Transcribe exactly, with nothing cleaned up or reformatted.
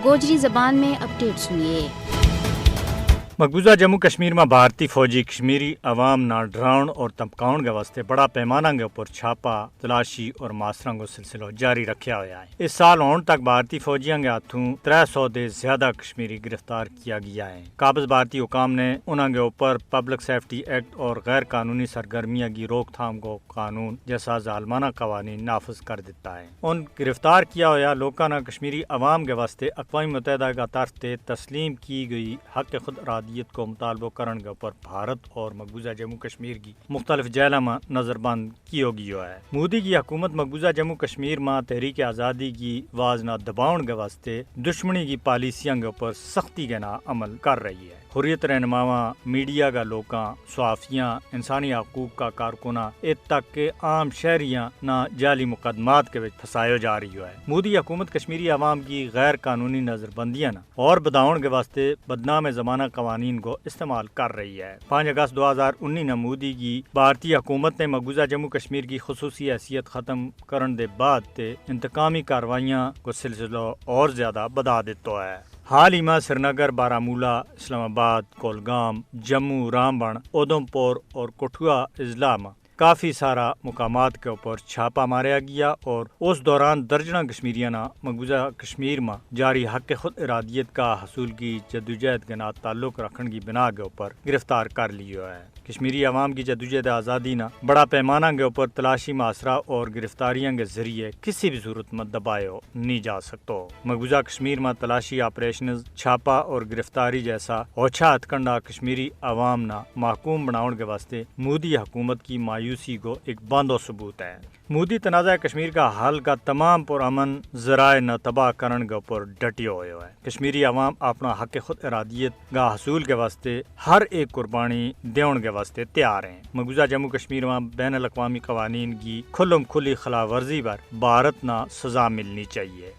گوجری زبان میں اپڈیٹ سنیے۔ مقبوضہ جموں کشمیر ما بھارتی فوجی کشمیری عوام نا ڈراؤن اور تمکاؤن کے واسطے بڑا پیمانا کے اپر چھاپا، تلاشی اور ماسراں کو سلسلو جاری رکھیا ہویا ہے۔ اس سال ہون تک بھارتی فوجیاں کے ہاتھوں ترے سو دے زیادہ کشمیری گرفتار کیا گیا ہے۔ قابض بھارتی حکام نے انہاں کے اپر پبلک سیفٹی ایکٹ اور غیر قانونی سرگرمیاں کی روک تھام کو قانون جیسا ظالمانہ قوانین نافذ کر دیتا ہے۔ ان گرفتار کیا ہویا لوکاں نا کشمیری عوام کے واسطے اقوام متحدہ کا طرف تے تسلیم کی گئی حق خود ارادیت کو مطالبو کرن کے اپر بھارت اور مقبوضہ جموں کشمیر کی مختلف جہلاں ما نظر بند کیو گیو ہے۔ مودی کی حکومت مقبوضہ جموں کشمیر ما تحریک آزادی کی واز نا دباؤن کے واسطے دشمنی کی پالیسیاں کے اپر سختی کے نا عمل کر رہی ہے۔ حریت رہنماواں، میڈیا کا لوکاں، صحافیاں، انسانی حقوق کا کارکناں ات تک کہ عام شہریاں نا جعلی مقدمات کے وچ پھسایو جا رہیو ہے۔ مودی حکومت کشمیری عوام کی غیر قانونی نظربندیاں نا اور بدھاؤن کے واسطے بدنام زمانہ قوانین کو استعمال کر رہی ہے۔ پانچ اگست دو ہزار انی نا مودی کی بھارتی حکومت نے مقبوضہ جموں کشمیر کی خصوصی حیثیت ختم کرن دے بعد تے انتقامی کاروائیاں کو سلسلو اور زیادہ بدھا دیتو ہے۔ حال ہی ما سرینگر، بارامولہ، اسلام آباد، کولگام، جموں رامبن، اودھمپور اور کٹھوا اضلاع ما کافی سارا مقامات کے اپر چھاپا ماریا گیا اور اس دوران درجناں کشمیریاں نا مقبوضہ کشمیر ما جاری حق خود ارادیت کا حصول کی جدوجہد کے نا تعلق رکھن کی بنا کے اپر گرفتار کر لیو ہے۔ کشمیری عوام کی جدوجہد آزادی نا بڑا پیمانا کے اپر تلاشی ماسرا اور گرفتاریاں کے ذریعے کسی بھی صورت ما دبایو نہیں جا سکتو۔ مقبوضہ کشمیر ما تلاشی آپریشنز، چھاپا اور گرفتاری جیسا اوچھا ہتھکنڈا کشمیری عوام نا محکوم بناؤن کے واسطے مودی حکومت کی مایوسی کو ایک باندھو ثبوت ہے۔ مودی تنازعہ کشمیر کا حل کا تمام پر امن ذرائع نا تباہ کرن کے اپر ڈٹیو ہویو ہے۔ کشمیری عوام اپنا حق خود ارادیت کا حصول کے واسطے ہر ایک قربانی دیون کے واسطے تیار ہیں۔ مقبوضہ جموں کشمیر ما بین الاقوامی قوانین کی کھلم کھلی خلاف ورزی پر بھارت نا سزا ملنی چاہیے۔